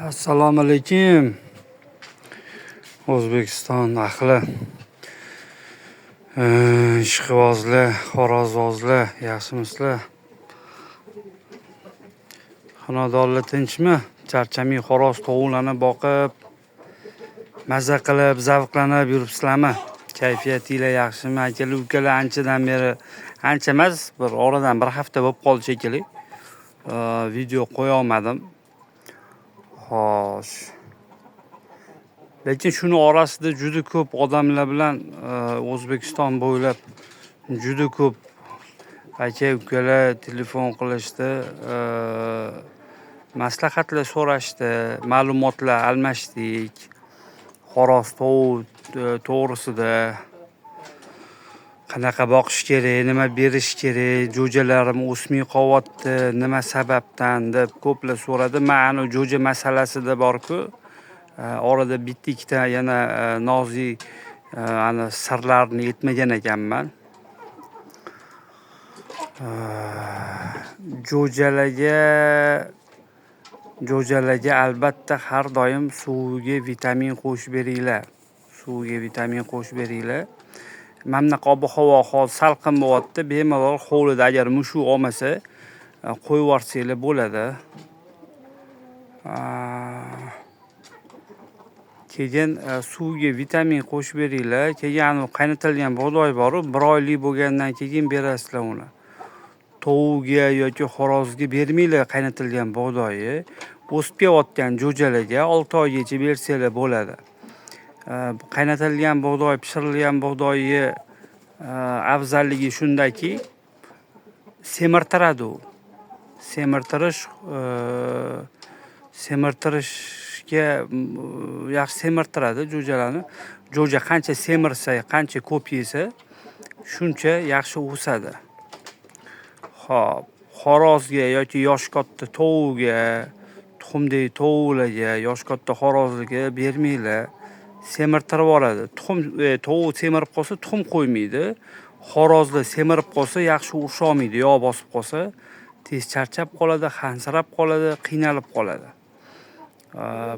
Assalomu alaykum, O'zbekiston ahli, ishqibozlar, xo'rozvozlar, yaxshimisizlar? Xonadonlar tinchmi? Charchamay xo'roz tovuqlarni boqib, maza qilib, zavqlanib yuribsizlarmi? Kayfiyatinglar yaxshimi? Akalar, ukalar, anchadan beri, ancha emas, bir oradan bir hafta bo'lib qoldi shekilli. Video qo'ya olmadim. Xo'sh. Lekin shuni orasida juda ko'p odamlar bilan O'zbekiston bo'ylab juda ko'p aka ukalar telefon qilishdi, maslahatlar so'rashdi, ma'lumotlar almashdik. Xo'roz tovuq to'g'risida qanaqa boqish kerak, nima berish kerak, jo'jalarim o'smay qolyapti, nima sababdan deb ko'plar so'radi. Men ana jo'ja masalasida bor-ku, orada bitta ikkita yana nozik ana sirlarni aytmagan ekanman. Jo'jalarga albatta har doim suviga vitamin qo'shib beringlar. Suviga vitamin qo'shib beringlar. Mana bunaqa ob-havo hozir salqin bo'lyapti, bemalol hovlida agar mushuk olmasa, qo'yib yuborsanglar bo'ladi. Keyin suvga vitamin qo'shib beringlar. Keyin anavi qaynatilgan bug'doy bor-u, 1 oylik bo'lgandan keyin berasizlar uni. Tovuqga yoki xo'rozga bermanglar qaynatilgan bug'doyni. O'sib kelayotgan jo'jalarga 6 oygacha bersanglar bo'ladi. Qaynatilgan bug'doy, pishirilgan bug'doyni afzalligi shundaki, semirtiradi u. Semirtirishga yaxshi semirtiradi jo'jalarni. Jo'ja qancha semirsa, qancha ko'p yesa, shuncha yaxshi o'sadi. Xo'p, xo'rozga yoki yosh katta tovuqga, tuxumdagi tovuqlarga, yosh katta xo'rozlarga bermanglar. Semirtirib yuboradi. Tovuq semirib qolsa tuxum qo'ymaydi. Xo'rozlar semirib qolsa yaxshi urusha olmaydi, yog' bosib qolsa tez charchab qoladi, hansirab qoladi, qiynalib qoladi.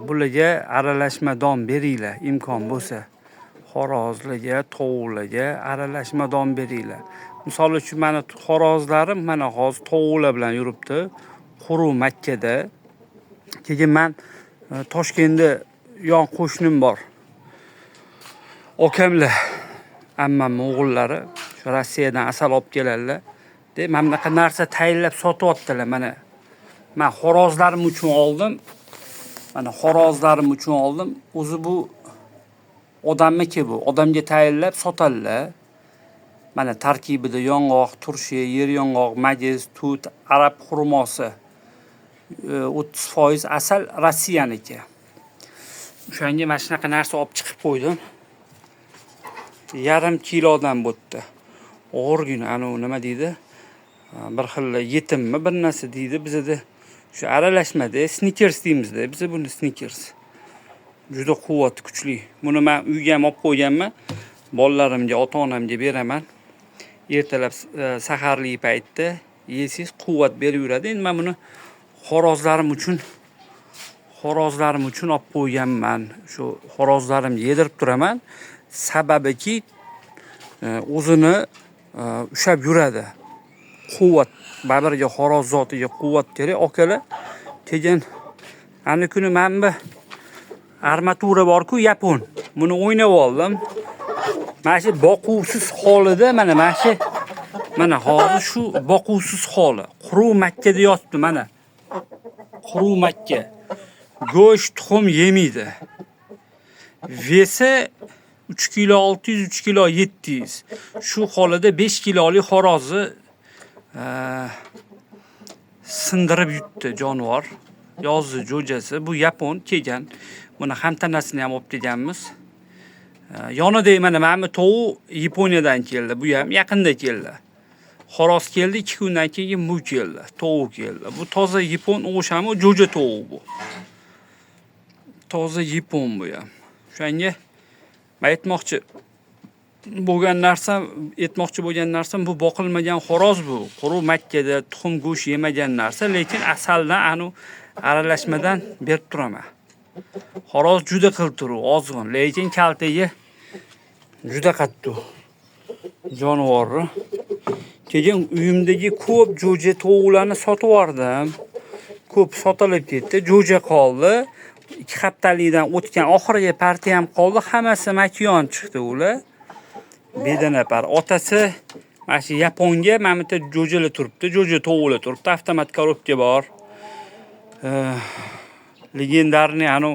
Bularga aralashma don beringlar, imkon bo'lsa. Xo'rozlarga, tovuqlarga aralashma don beringlar. Misol uchun mana xo'rozlarim mana hozir tovuqlar bilan yuribdi, quruq Makkada. Keyin men Toshkentda yon qo'shnim bor. Okamlar, ammam o'g'illari shu Rossiyadan asal olib keladilar. De, mana bunaqa narsa tayinlab sotyaptilar mana. Men xo'rozlarim uchun oldim. Mana xo'rozlarim uchun oldim. O'zi bu odamniki bu. Odamga tayinlab sotadilar. Mana tarkibida yong'oq, turshi, yer yong'oq, magiz, tut, arab xurmosi, 30% asal Rossiyaniki. O'shanga mana shunaqa narsa olib chiqib qo'ydim. Yarim kilodan bo'tdi. Og'irgina anavi nima deydi? Bir xil yetimmi bir narsa deydi bizada. Shu aralashmada Snickers deymizda, biz buni Snickers. Juda quvvatli, kuchli. Buni men uyga ham olib qo'yganman. Bolalarimga, ota-onamga beraman. Ertalab saharlik paytda yesangiz quvvat berib yuradi. Endi men buni xo'rozlarim uchun olib qo'yganman. Shu xo'rozlarimga yedirib turaman. Sababiki, o'zini ushlab yuradi. Quvvat, baribir xo'roz zotiga quvvat kerak, akalar. Keyin ana kuni mana bu armatura bor-ku, yapon. Buni o'ynab oldim. Mana shu boquvsiz holida, mana shu, mana hozir shu boquvsiz holi. Quruq Makkada yotibdi mana. Quruq Makka. Go'sht, tuxum yemaydi. Vesi 3 kilo 600, 3 kilo 700. Shu holida 5 kilolik xo'rozni sindirib yutdi jonivor. Yozdi jo'jasi. Bu yapon kelgan. Buni hamtanasini ham olib kelganmiz. Yonida mana bu tovuq Yaponiyadan keldi. Bu ham yaqinda keldi. Xo'roz keldi, 2 kundan keyin bu keldi. Tovuq keldi. Bu toza yapon o'shami, jo'ja tovuq bu. Toza yapon bu ham. O'shanga men aytmoqchi bo'lgan narsam bu boqilmagan xo'roz bu. Quruq Makkada tuxum go'sht yemagan narsa, lekin asaldan anu Aralashmadan berib turaman. Xo'roz juda qiltiruv, ozg'in, lekin kaltagi juda qattiq jonivorni. Keyin uyimdagi ko'p jo'ja tovuqlarni sotib yubordim. Ko'p sotilib ketdi, jo'ja qoldi. 2 haftalikdan o'tgan oxirgi partiyam qoldi, hammasi makiyon chiqdi ular. Bedanapar. Otasi mana shu Yaponga mana bu yerda jo'jalar turibdi, jo'ja tovuqlar turibdi, avtomat korobka bor. Legendarniy anu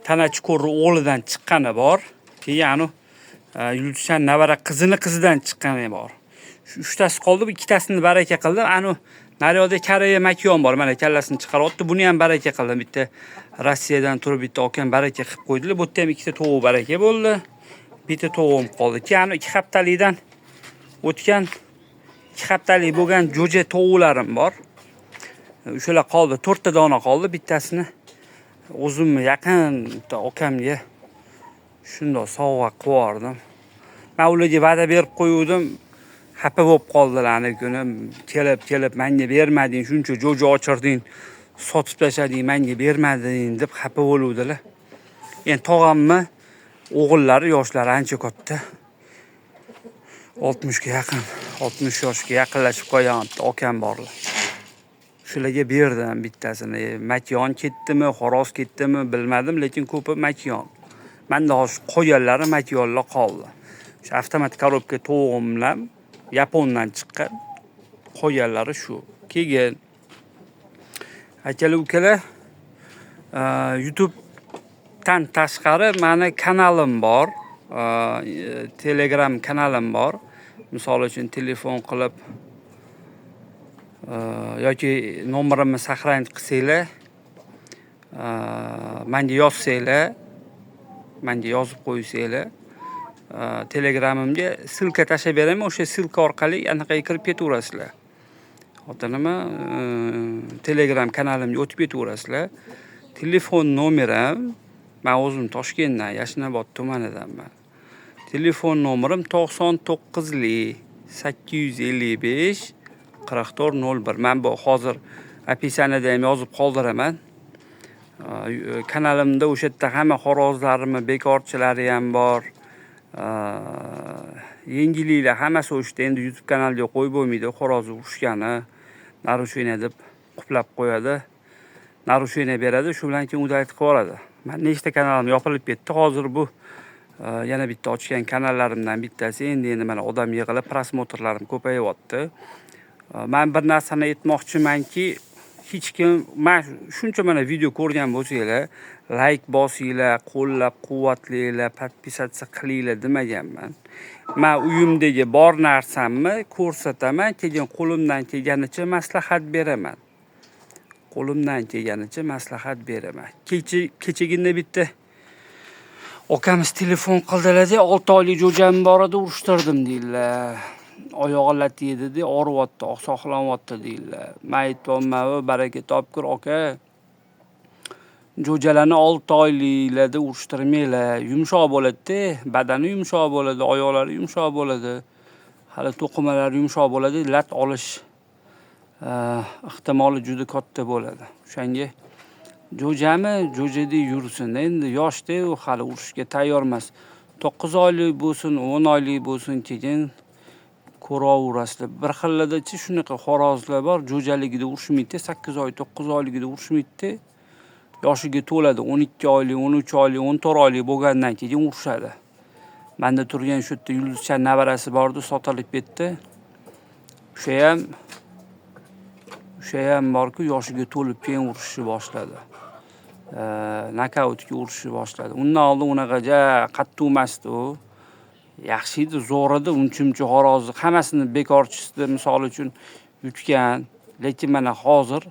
Tanachi ko'rri o'g'lidan chiqqani bor. Keyin anu Yulduzchan navara qizini qizidan chiqqani bor. Shu uchtasi qoldi, bu ikkitasini baraka qildim. Anu naryoqda Koreya makiyon bor, mana kallasini chiqaryapti. Buni ham baraka qildim. Bitta Rossiyadan turib bitta akam baraka qilib qo'ydilar. Bu yerda ham ikkita tovuq baraka bo'ldi. Bitta tovug'im qoldi. Keyin anu 2 haftalikdan o'tgan 2 haftalik bo'lgan jo'ja tovuqlarim bor. O'shalar qoldi. 4 ta dona qoldi. Bittasini o'zimni yaqin bitta akamga shundoq sovg'a qilib yubordim. Men ularga va'da berib qo'yuvdim. Xafa bo'lib qoldilar ana kuni. Kelib menga bermading, shuncha jo'ja ochirding, sotib tashlading, menga bermading deb xafa bo'luvdilar. Endi tog'amni o'g'illari yoshlari ancha katta. 60 ga yaqin, 60 yoshga yaqinlashib qolgan bitta akam borlar. Shularga berdim bittasini. Makiyon ketdimi, xo'roz ketdimi bilmadim, lekin ko'pi makiyon. Menda hozir qolganlari makiyonlar qoldi. O'sha avtomat korobka tovug'im bilan Yapondan chiqqan qolganlari shu. Keyin akalar ukalar, YouTube'dan tashqari mani kanalim bor, Telegram kanalim bor. Misol uchun telefon qilib yoki nomerimni saqlanib qilsanglar, menga yozsanglar, menga yozib qo'ysanglar, Telegramimga ссылка tashlab beraman, o'sha ссылка orqali anaqaga kirib ketaverasizlar. Ota nima, Telegram kanalimga o'tib ketaverasizlar. Telefon nomerim, men o'zim Toshkentdan, Yashnobod tumanidanman. Telefon nomerim 99 855 44 01. Men bu hozir описание da ham yozib qoldiraman. Kanalimda o'sha yerda hamma xo'rozlarimni bekorchilari ham bor. Yangiliklar hammasi o'sha yerda. Endi YouTube kanalga qo'yib bo'lmaydi, xo'roz urushgani, нарушение deb quplab qo'yadi. Нарушение beradi, shu bilan keyin удалить qilib yuboradi. Men nechta kanalim yopilib ketdi. Hozir bu yana bitta ochgan kanallarimdan bittasi. Endi mana odam yig'ilib, просмотр larim ko'payyapti. Men bir narsani aytmoqchimanki, hech kim men shuncha mana video ko'rgan bo'lsanglar, like bosinglar, qo'llab-quvvatlanglar, подписаться qilinglar demaganman. Men uyimdagi bor narsamni ko'rsataman, keyin qo'limdan kelganicha maslahat beraman. Qo'limdan kelganicha maslahat beraman. Kechagina bitta akamiz telefon qildilar-da, 6 oylik jo'jam bor edi, urushtirdim deydilar. Oyog'i lat yedi-da, og'riyapti, oqsoqlanyapti deydilar. Men aytyapman, baraka topkur aka. Jo'jalarni 6 oyliklarda urushtirmanglar. Yumshoq bo'ladi-da, badani yumshoq bo'ladi, oyoqlari yumshoq bo'ladi. Hali to'qimalari yumshoq bo'ladi, lat olish ehtimoli juda katta bo'ladi. O'shanga jo'jami, jo'jadek yursin. Endi yoshda u hali urushga tayyor emas. 9 oylik bo'lsin, 10 oylik bo'lsin, keyin ko'raverasizlar. Bir xillardachi shunaqa xo'rozlar bor, jo'jaligida urushmaydi, 8 oy, 9 oyligida urushmaydi. Yoshiga to'ladi, 12 oylik, 13 oylik, 14 oylik bo'lgandan keyin urushadi. Menda turgan shu yerda Yulduzcha navarasi bordi, sotilib ketdi. O'sha ham borku, yoshiga to'lib keyin urushishni boshladi. Nokautga urushishni boshladi. Undan oldin unaqa ja qattiq emasdi u. Yaxshi edi, zo'r edi, uncha-muncha xo'rozni hammasini bekorchisida misol uchun yutgan, lekin mana hozir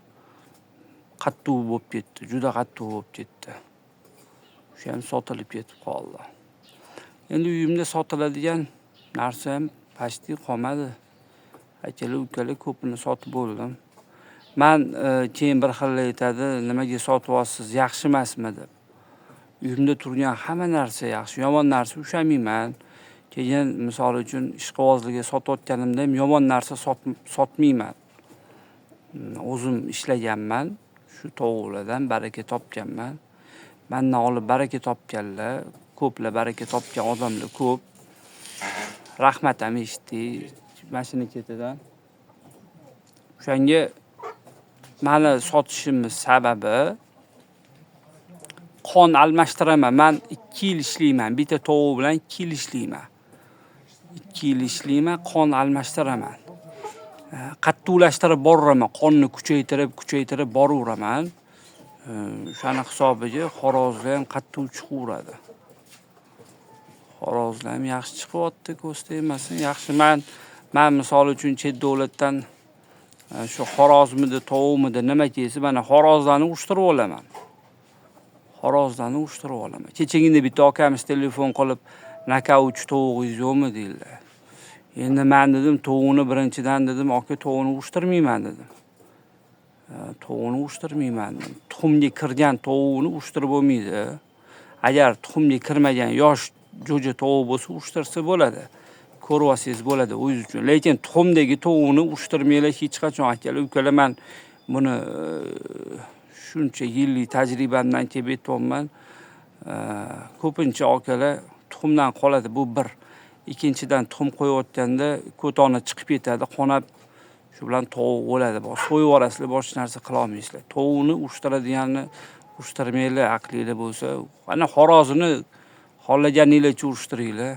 qattiq bo'lib ketdi, juda qattiq bo'lib ketdi. O'sha ham sotilib ketib qoldi. Endi uyimda sotiladigan narsa ham почти qolmadi. Akalar, ukalar ko'pini sotib bo'ldim. Men keyin bir xil aytadi, nimaga sotyapsiz, yaxshi emasmi deb. Uyimda turgan hamma narsa yaxshi, yomon narsa ushlamayman. Keyin misol uchun ishqibozlarga sotayotganimda ham yomon narsa sotmayman. O'zim ishlaganman. Shu tovuqlardan baraka topganman. Mandan olib baraka topganlar, ko'plar baraka topgan odamlar ko'p. Rahmat ham eshitdik mashina ketidan. O'shanga mani sotishimni sababi qon almashtiraman. Man 2 yil ishlayman. Bitta tovuq bilan 2 yil ishlayman. 2 yil ishlayman, qon almashtiraman. Qattiqlashtirib boraman, qonni kuchaytirib, kuchaytirib boraveraman. O'shani hisobiga xo'rozlar ham qattiq chiqaveradi. Xo'rozlar ham yaxshi chiqyapti, ko'z tegmasin. Yaxshi, man misol uchun chet davlatdan shu xo'rozmidi, tovuqmidi, nima kelsa, mana xo'rozlarni urushtirib olaman. Xo'rozlarni urushtirib olaman. Kechagina bitta akamiz telefon qilib, nakauch tovug'ingiz yo'qmi deydilar. Endi men dedim, tovuqni birinchidan dedim, aka tovuqni urushtirmayman dedim. Tovuqni urushtirmayman dedim. Tuxumga kirgan tovuqni urushtirib bo'lmaydi. Agar tuxumga kirmagan yosh jo'ja tovuq bo'lsa, urushtirsa bo'ladi. Ko'rib olsangiz bo'ladi o'zingiz uchun. Lekin tuxumdagi tovuqni urushtirmanglar hech qachon akalar, ukalar. Men buni shuncha yillik tajribamdan kelib aytyapman. Ko'pincha akalar tuxumdan qoladi, bu bir. Ikkinchidan tuxum qo'yayotganda ko'toni chiqib ketadi, qonab, shu bilan tovuq o'ladi. So'yib yuborasizlar, boshqa narsa qila olmaysizlar. Tovuqni urushtiradiganni urushtirmanglar, aqlinglar bo'lsa. Ana xo'rozini xohlaganinglarcha urushtiringlar.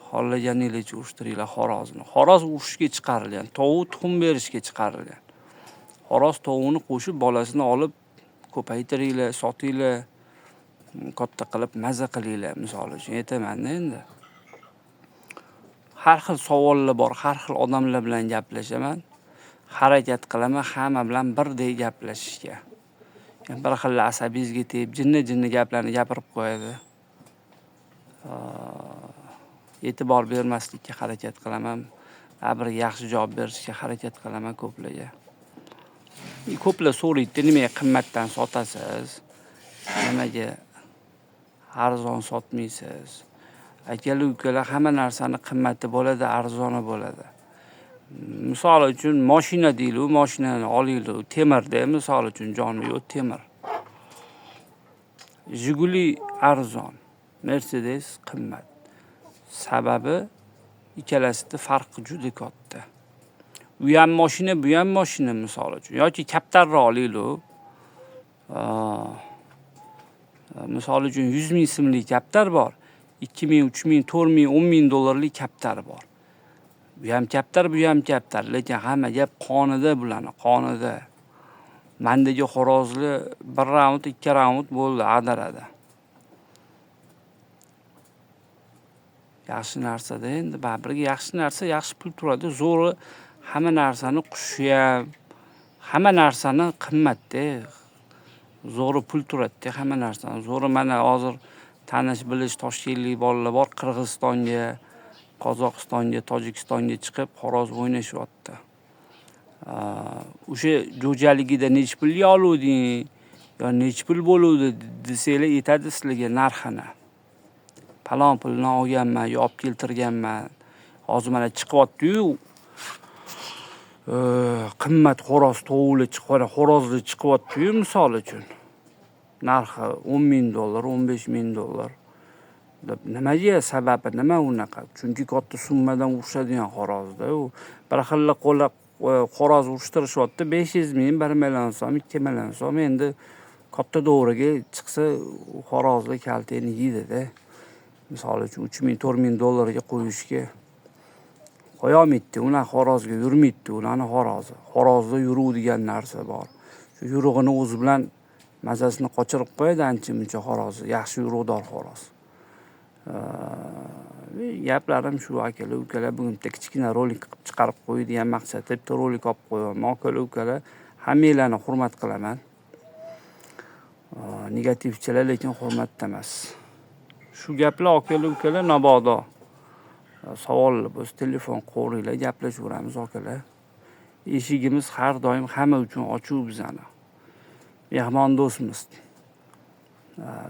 Xohlaganinglarcha urushtiringlar xo'rozini. Xo'roz urushga chiqarilgan, tovuq tuxum berishga chiqarilgan. Xo'roz tovuqni qo'shib bolasini olib ko'paytiringlar, sotinglar, katta qilib maza qilinglar, misol uchun aytaman-da endi. Har xil savollar bor, har xil odamlar bilan gaplashaman. Harakat qilaman hamma bilan birdek gaplashishga. Yani bir xil asabingizga tegib, jinni-jinni gaplarni gapirib qo'yadi. E'tibor bermaslikka harakat qilaman. Baribir yaxshi javob berishga harakat qilaman ko'plarga. Ko'plar so'raydi, nimaga qimmatdan sotasiz? Nimaga arzon sotmaysiz? Akalar, ukalar, hamma narsani qimmati bo'ladi, arzoni bo'ladi. Misol uchun mashina deylik, mashinani olaylik, temirda, misol uchun joni yo'q temir. Jiguli arzon, Mercedes qimmat. Sababi ikkalasida farqi juda katta. U ham mashina, bu ham mashina misol uchun. Yoki kaptarroq olaylik. Misol uchun 100 ming so'mlik kaptar bor. 2 ming, 3 ming, 4 ming, 10 ming dollarlik kaptar bor. Bu ham kaptar, bu ham kaptar, lekin hamma gap qonida bularni, qonida. Mandagi xo'rozli 1 raund, 2 raund bo'ldi adarada. Yaxshi narsada endi baribir yaxshi narsa, yaxshi pul turadi. Zo'ri hamma narsani qushi ham, hamma narsani qimmatda. Zo'ri pul turadi-da hamma narsani. Zo'ri mana hozir tanish bilish toshkentlik bolalar bor, Qirg'izistonga, Qozog'istonga, Tojikistonga chiqib xo'roz o'ynashyapti. O'sha jo'jaligida necha pulga oluvding yo necha pul bo'luvdi desanglar aytadi sizlarga narxini. Falon pulni olganman, yo olib keltirganman. Hozir mana chiqyapti-yu, qimmat xo'roz tovuqlar chiqib, xo'rozlar chiqyapti-yu misol uchun. Narxi 10 ming dollar, 15 ming dollar. Deb nimaga sababi nima unaqa? Chunki katta summadan urushadigan xo'rozda u. Bir xil qo'la xo'roz urushtirishyapti, 500 ming, 1 million so'm, 2 million so'm. Endi katta dovraga chiqsa xo'rozlar kaltakni yeydi-da. Misol uchun 3 ming, 4 ming dollarga qo'yishga qo'ya olmaydi, unaqa xo'rozga yurmaydi, ularni xo'rozi. Xo'rozda yuruq degan narsa bor. Shu yurug'ini o'zi bilan mazasini qochirib qo'yadi ancha-muncha xo'rozi, yaxshi yuruqdor xo'roz. Gaplarim shu akalar, ukalar, bugun bitta kichkina rolik qilib chiqarib qo'y degan maqsadda bitta rolik olib qo'yaman. Akalar, ukalar, hammanglarni hurmat qilaman. Negativchilar lekin hurmatda emas. Shu gaplar akalar, ukalar, mabodo savollar bo'lsa telefon qo'ringlar, gaplashaveramiz akalar. Eshigimiz har doim hamma uchun ochiq bizani. Mehmon do'stmiz.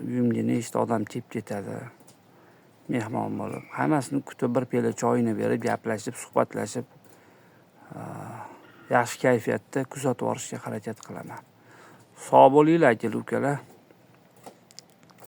Uyimga nechta odam kelib ketadi. Mehmon bo'lib, hammasini kutib bir piyola choyini berib, gaplashib, suhbatlashib, yaxshi kayfiyatda kuzatib yuborishga harakat qilaman. Sog' bo'linglar, aka ukalar.